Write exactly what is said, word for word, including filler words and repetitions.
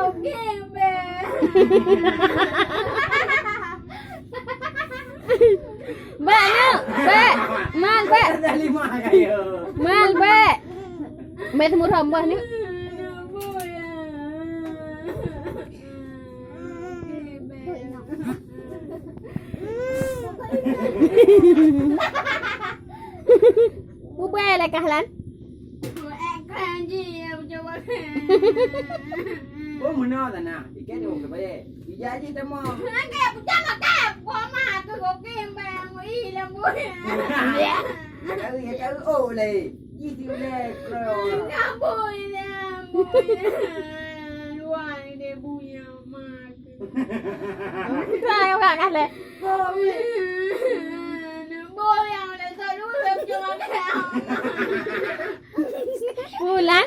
Oke, Beb. Bek, nyoe, bek. Mal, bek. Mal, bek. Bek, teumurah bah ni. Bubé lah kah lan. Oh, meunoe tanah. Ikan jauh ke bayar. Ija ji tama. Lagi aku jangan tak. Kau mah aku gokim bayang i lambu. Cari, cari, oh, lai. Ji si ulai, bro. Kabui lambu. Luar ni dia buya mak. Try awak kah leh. Boyang le selalu cuma kayak. Bulan.